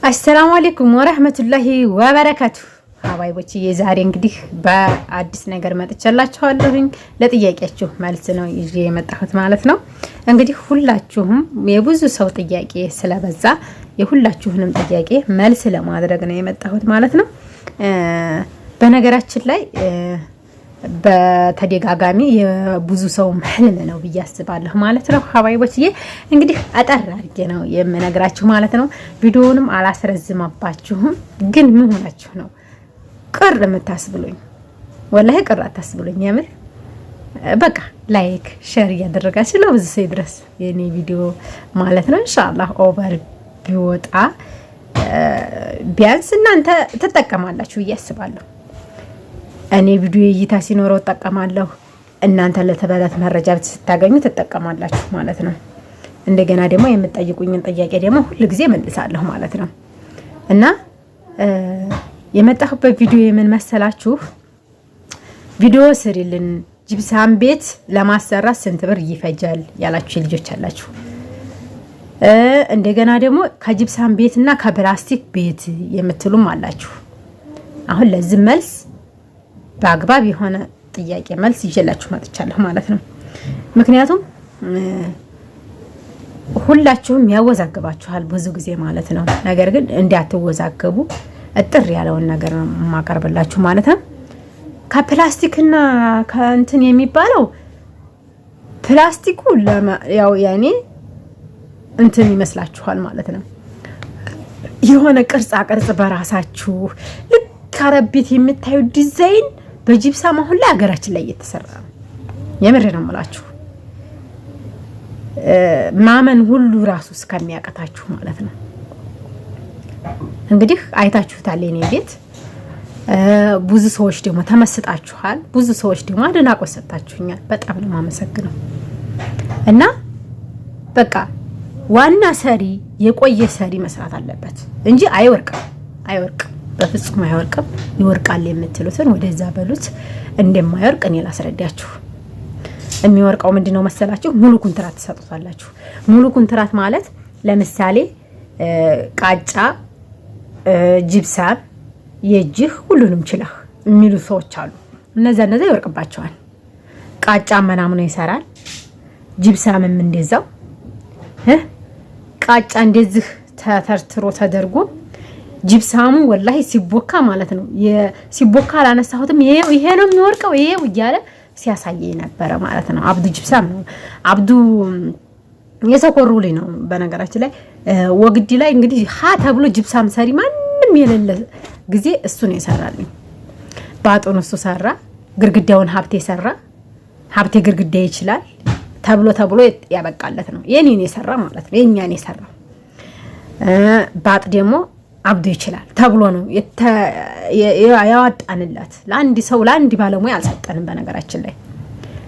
السلام عليكم ورحمة الله وبركاته። ሀባይቦችዬ ዛሬ እንግዲህ በአዲስ ነገር መጥቻላችኋለሁኝ። ለጥያቄያችሁ መልስ ነው ይዤ የመጣሁት ማለት ነው። እንግዲህ ሁላችሁም የብዙ ሰው ጥያቄ ስለበዛ የሁላችሁንም ጥያቄ መልስ ለማድረግ ነው የመጣሁት ማለት ነው። በነገራችን ላይ በተደጋጋሚ የብዙ ሰው ህልም ነው ብዬ አስባለሁ ማለት ነው። ሀባይቦችዬ እንግዲህ አጠር አድርጌ ነው የምነግራችሁ ማለት ነው። ቪዲዮውንም አላስረዝማባችሁም። ግን ምን ሆናችሁ ነው ቅር የምታስብሉኝ? ወላሂ ቅር አታስብሉኝ። የምር በቃ like share እያደረጋችሁ ለብዙ ሰው ይድረስ የኔ ቪዲዮ ማለት ነው። ኢንሻአላህ over ቢወጣ ቢያንስ እናንተ ትጠቀማላችሁ ብዬ አስባለሁ። እኔ ቪዲዮ እይታ ሲኖረው እጠቀማለሁ። እናንተ ለተበላት መረጃ ስታገኙ ትጠቀማላችሁ ማለት ነው። እንደገና ደግሞ የምትጠይቁኝን ጥያቄ ደግሞ ሁል ጊዜ መልሳለሁ ማለት ነው። እና የመጣሁበት ቪዲዮ የምን መሰላችሁ? ቪዲዮ ስሪልን ጅብሳም ቤት ለማሰራት ስንት ብር ይፈጃል ያላችሁ ልጆች አላችሁ። እንደገና ደግሞ ከጅብሳም ቤት እና ከፕላስቲክ ቤት የምትሉም አላችሁ። አሁን ለዚህ መልስ በአግባብ የሆነ ጥያቄ መልስ ይዤላችሁ መጥቻለሁ ማለት ነው። ምክንያቱም ሁላችሁም ያወዛግባችኋል ብዙ ጊዜ ማለት ነው። ነገር ግን እንዳትወዛገቡ እጥር ያለውን ነገር ነው የማቀርብላችሁ ማለት ነው። ከፕላስቲክና ከእንትን የሚባለው ፕላስቲኩ ያው ያኔ እንትን ይመስላችኋል ማለት ነው። የሆነ ቅርጻ ቅርጽ በራሳችሁ ልክ አረብ ቤት የምታዩ ዲዛይን በጂፕሳም አሁን ላይ ሀገራችን ላይ እየተሰራ ነው። የምር ነው የምላችሁ ማመን ሁሉ ራሱ እስከሚያቀታችሁ ማለት ነው። እንግዲህ አይታችሁታል የኔ ቤት። ብዙ ሰዎች ደግሞ ተመስጣችኋል። ብዙ ሰዎች ደግሞ አድናቆት ሰጥታችሁኛል። በጣም ነው የማመሰግነው። እና በቃ ዋና ሰሪ የቆየ ሰሪ መስራት አለበት እንጂ አይወርቅም፣ አይወርቅም፣ በፍጹም አይወርቅም። ይወርቃል የምትሉትን ወደዛ በሉት። እንደማይወርቅ እኔ ላስረዳችሁ። የሚወርቀው ምንድን ነው መሰላችሁ? ሙሉ ኩንትራት ትሰጡታላችሁ። ሙሉ ኩንትራት ማለት ለምሳሌ ቃጫ፣ ጅብሳም፣ የእጅህ ሁሉንም ችለህ የሚሉ ሰዎች አሉ። እነዛ እነዛ ይወርቅባቸዋል። ቃጫ ምናምኑ ይሰራል፣ ጅብሳምም እንደዛው። ቃጫ እንደዚህ ተተርትሮ ተደርጎ ጅብሳሙ ወላሂ ሲቦካ ማለት ነው። ሲቦካ አላነሳሁትም። ይሄ ነው የሚወርቀው ይሄው እያለ ሲያሳየኝ ነበረ ማለት ነው። አብዱ ጅብሳም ነው አብዱ የሰኮሩ ልጅ ነው። በነገራችን ላይ ወግዲ ላይ እንግዲህ ሀ ተብሎ ጅብሳም ሰሪ ማንም የሌለ ጊዜ እሱ ነው የሰራልኝ። ባጡን እሱ ሰራ፣ ግርግዳውን ሀብቴ ሰራ። ሀብቴ ግርግዳ ይችላል ተብሎ ተብሎ ያበቃለት ነው። የኔን የሰራ ማለት ነው። የእኛን የሰራ ባጥ ደግሞ አብዶ ይችላል ተብሎ ነው ያዋጣንለት። ለአንድ ሰው ለአንድ ባለሙያ አልሰጠንም። በነገራችን ላይ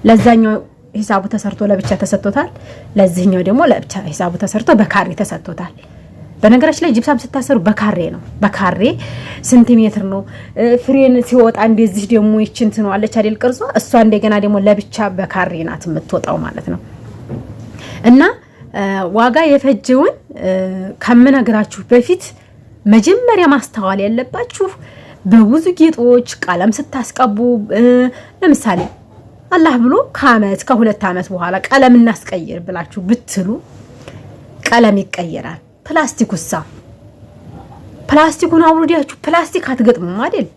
ለዛኛው ሂሳቡ ተሰርቶ ለብቻ ተሰጥቶታል። ለዚህኛው ደግሞ ለብቻ ሂሳቡ ተሰርቶ በካሬ ተሰጥቶታል። በነገራችን ላይ ጅብሳም ስታሰሩ በካሬ ነው። በካሬ ስንት ሜትር ነው ፍሬን ሲወጣ እንደዚህ ደግሞ ይችን ትነዋለች አይደል ቅርጿ። እሷ እንደገና ደግሞ ለብቻ በካሬ ናት የምትወጣው ማለት ነው። እና ዋጋ የፈጀውን ከምነግራችሁ በፊት መጀመሪያ ማስተዋል ያለባችሁ በብዙ ጌጦች ቀለም ስታስቀቡ፣ ለምሳሌ አላህ ብሎ ከአመት ከሁለት ዓመት በኋላ ቀለም እናስቀይር ብላችሁ ብትሉ ቀለም ይቀየራል። ፕላስቲክ ውሳ ፕላስቲኩን አውርዳችሁ ፕላስቲክ አትገጥሙም አይደል?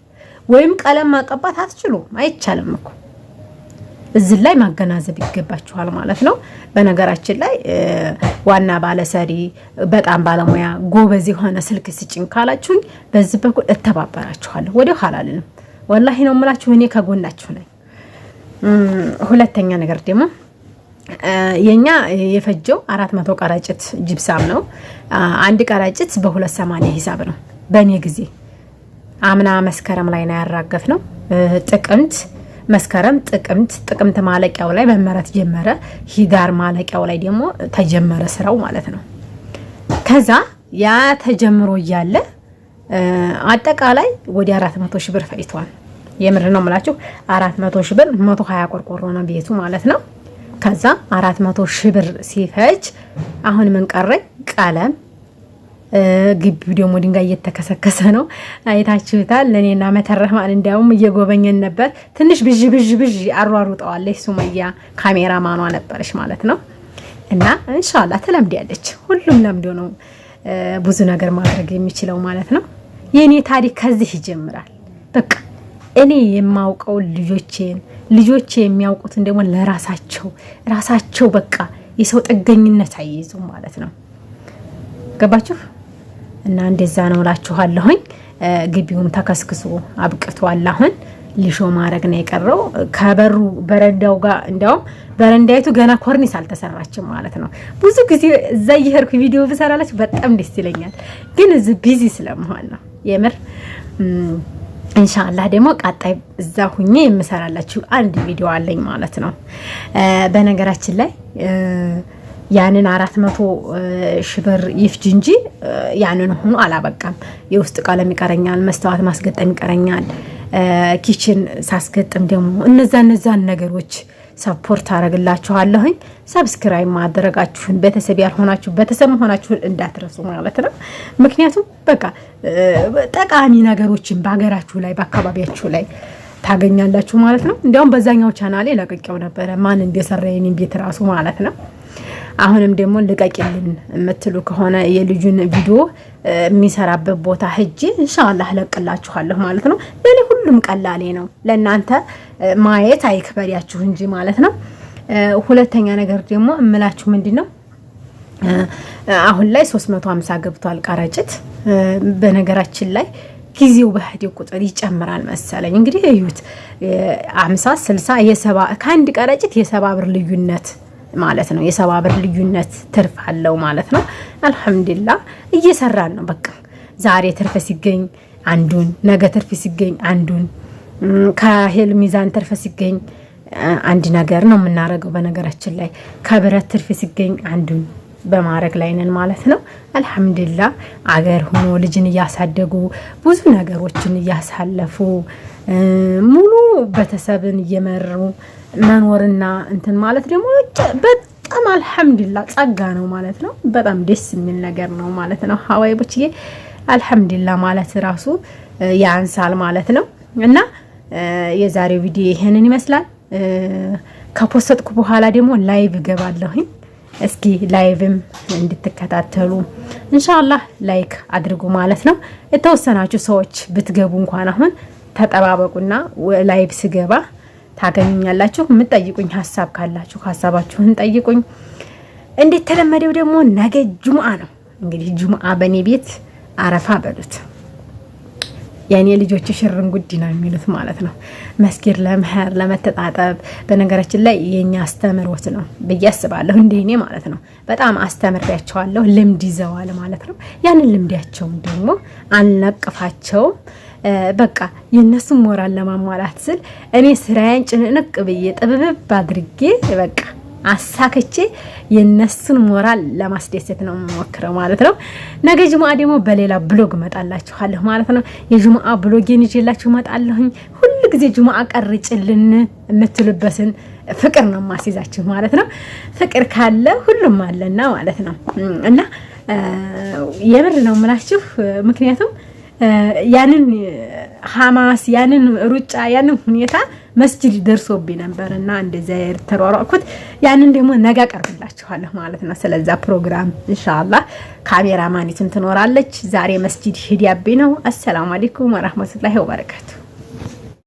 ወይም ቀለም ማቀባት አትችሉም። አይቻልም እኮ እዚህ ላይ ማገናዘብ ይገባችኋል ማለት ነው። በነገራችን ላይ ዋና ባለሰሪ በጣም ባለሙያ ጎበዝ የሆነ ስልክ ስጭኝ ካላችሁኝ በዚህ በኩል እተባበራችኋለሁ። ወደ ኋላ አልልም። ወላሂ ነው የምላችሁ፣ እኔ ከጎናችሁ ነኝ። ሁለተኛ ነገር ደግሞ የኛ የፈጀው 400 ቀረጭት ጅብሳም ነው። አንድ ቀረጭት በ280 ሂሳብ ነው። በእኔ ጊዜ አምና መስከረም ላይ ነው ያራገፍ ነው። ጥቅምት መስከረም፣ ጥቅምት ጥቅምት ማለቂያው ላይ መመረት ጀመረ። ሂዳር ማለቂያው ላይ ደግሞ ተጀመረ ስራው ማለት ነው። ከዛ ያ ተጀምሮ እያለ አጠቃላይ ወደ 400 ሺህ ብር ፈጅቷል። የምር ነው የምላችሁ 400 ሺህ ብር 120 ቆርቆሮ ነው ቤቱ ማለት ነው። ከዛ 400 ሺህ ብር ሲፈጅ አሁን ምን ቀረኝ? ቀለም፣ ግቢው ደግሞ ድንጋይ እየተከሰከሰ ነው፣ አይታችሁታል። እኔና መተረህማን እንዲያውም እየጎበኘን ነበር። ትንሽ ብዥ ብዥ ብዥ አሯሩጠዋለች ሱመያ፣ ካሜራማኗ ነበረች ማለት ነው። እና እንሻላ ትለምዳለች። ሁሉም ለምዶ ነው ብዙ ነገር ማድረግ የሚችለው ማለት ነው። የእኔ ታሪክ ከዚህ ይጀምራል። በቃ እኔ የማውቀው ልጆቼን፣ ልጆቼ የሚያውቁትን ደግሞ ለራሳቸው ራሳቸው በቃ የሰው ጥገኝነት አይይዙም ማለት ነው። ገባችሁ? እና እንደዛ ነው እላችኋለሁኝ። ግቢውም ተከስክሶ አብቅቷል። አሁን ሊሾ ማድረግ ነው የቀረው። ከበሩ በረንዳው ጋር እንዲያውም በረንዳይቱ ገና ኮርኒስ አልተሰራችም ማለት ነው። ብዙ ጊዜ እዛ እየሄድኩ ቪዲዮ ብሰራላችሁ በጣም ደስ ይለኛል፣ ግን እዚህ busy ስለመሆን ነው የምር። ኢንሻአላህ ደግሞ ቀጣይ እዛ ሁኜ የምሰራላችሁ አንድ ቪዲዮ አለኝ ማለት ነው። በነገራችን ላይ ያንን 400,000 ብር ይፍጅ እንጂ ያንን ሆኖ አላበቃም። የውስጥ ቀለም ይቀረኛል፣ መስተዋት ማስገጠም ይቀረኛል። Kitchen ሳስገጥም ደግሞ እነዛን ነገሮች support አረግላችኋለሁኝ። Subscribe ማድረጋችሁን ቤተሰብ ያልሆናችሁ ቤተሰብ መሆናችሁን እንዳትረሱ ማለት ነው። ምክንያቱም በቃ ጠቃሚ ነገሮችን በሀገራችሁ ላይ በአካባቢያችሁ ላይ ታገኛላችሁ ማለት ነው። እንዲያውም በዛኛው ቻናሌ ለቅቄው ነበረ ማን እንደሰራ የኔን ቤት ራሱ ማለት ነው። አሁንም ደግሞ ልቀቂልን የምትሉ ከሆነ የልጁን ቪዲዮ የሚሰራበት ቦታ ሂጄ ኢንሻአላህ እለቅላችኋለሁ ማለት ነው። ለእኔ ሁሉም ቀላሌ ነው፣ ለእናንተ ማየት አይክበዳችሁ እንጂ ማለት ነው። ሁለተኛ ነገር ደግሞ እምላችሁ ምንድን ነው አሁን ላይ 350 ገብቷል ቀረጭት። በነገራችን ላይ ጊዜው በሄደ ቁጥር ይጨምራል መሰለኝ። እንግዲህ እዩት 50 60 የሰባ ከአንድ ቀረጭት የ70 ብር ልዩነት ማለት ነው። የ70 ብር ልዩነት ትርፍ አለው ማለት ነው። አልሐምዱሊላህ እየሰራን ነው። በቃ ዛሬ ትርፍ ሲገኝ አንዱን፣ ነገ ትርፍ ሲገኝ አንዱን፣ ከሄል ሚዛን ትርፍ ሲገኝ አንድ ነገር ነው የምናደርገው። በነገራችን ላይ ከብረት ትርፍ ሲገኝ አንዱን በማድረግ ላይ ነን ማለት ነው። አልሐምዱሊላህ አገር ሆኖ ልጅን እያሳደጉ ብዙ ነገሮችን እያሳለፉ ሙሉ ቤተሰብን እየመሩ መኖርና እንትን ማለት ደግሞ በጣም አልሐምዱሊላህ ጸጋ ነው ማለት ነው። በጣም ደስ የሚል ነገር ነው ማለት ነው። ሀዋይቦችዬ አልሐምዱሊላህ ማለት ራሱ ያንሳል ማለት ነው። እና የዛሬው ቪዲዮ ይሄንን ይመስላል። ከ post ኩ በኋላ ደግሞ live እገባለሁኝ። እስኪ live ም እንድትከታተሉ ኢንሻአላህ like አድርጉ ማለት ነው። የተወሰናችሁ ሰዎች ብትገቡ እንኳን አሁን ተጠባበቁና live ስገባ ታገኙኛላችሁ። የምትጠይቁኝ ሀሳብ ካላችሁ ሀሳባችሁን ጠይቁኝ። እንዴት ተለመደው ደግሞ ነገ ጁምአ ነው። እንግዲህ ጁምአ በእኔ ቤት አረፋ በሉት። የእኔ ልጆች ሽርን ጉድ ነው የሚሉት ማለት ነው። መስጊድ ለመሄድ ለመተጣጠብ፣ በነገራችን ላይ የኛ አስተምሮት ነው ብዬ አስባለሁ። እንደ እኔ ማለት ነው። በጣም አስተምሬያቸዋለሁ። ልምድ ይዘዋል ማለት ነው። ያንን ልምዳቸውን ደግሞ አልነቅፋቸውም። በቃ የእነሱን ሞራል ለማሟላት ስል እኔ ስራዬን ጭንቅንቅ ብዬ ጥብብብ አድርጌ በቃ አሳክቼ የእነሱን ሞራል ለማስደሰት ነው የምሞክረው ማለት ነው። ነገ ጅሙአ ደግሞ በሌላ vlog እመጣላችኋለሁ ማለት ነው። የጅሙአ vlog ኤን ይዤላችሁ እመጣለሁኝ። ሁሉ ጊዜ ጅሙአ ቀርጭልን የምትሉበትን ፍቅር ነው የማስይዛችሁ ማለት ነው። ፍቅር ካለ ሁሉም አለና ማለት ነው። እና የምር ነው የምላችሁ ምክንያቱም ያንን ሐማስ ያንን ሩጫ ያንን ሁኔታ መስጂድ ደርሶብኝ ነበር እና እንደዚያ የተሯሯጥኩት ያንን ደግሞ ነገ አቀርብላችኋለሁ ማለት ነው። ስለዛ ፕሮግራም ኢንሻአላህ ካሜራ ማኒትም ትኖራለች። ዛሬ መስጂድ ሂድ ያብኝ ነው። አሰላሙ አለይኩም ወራህመቱላሂ ወበረካቱ።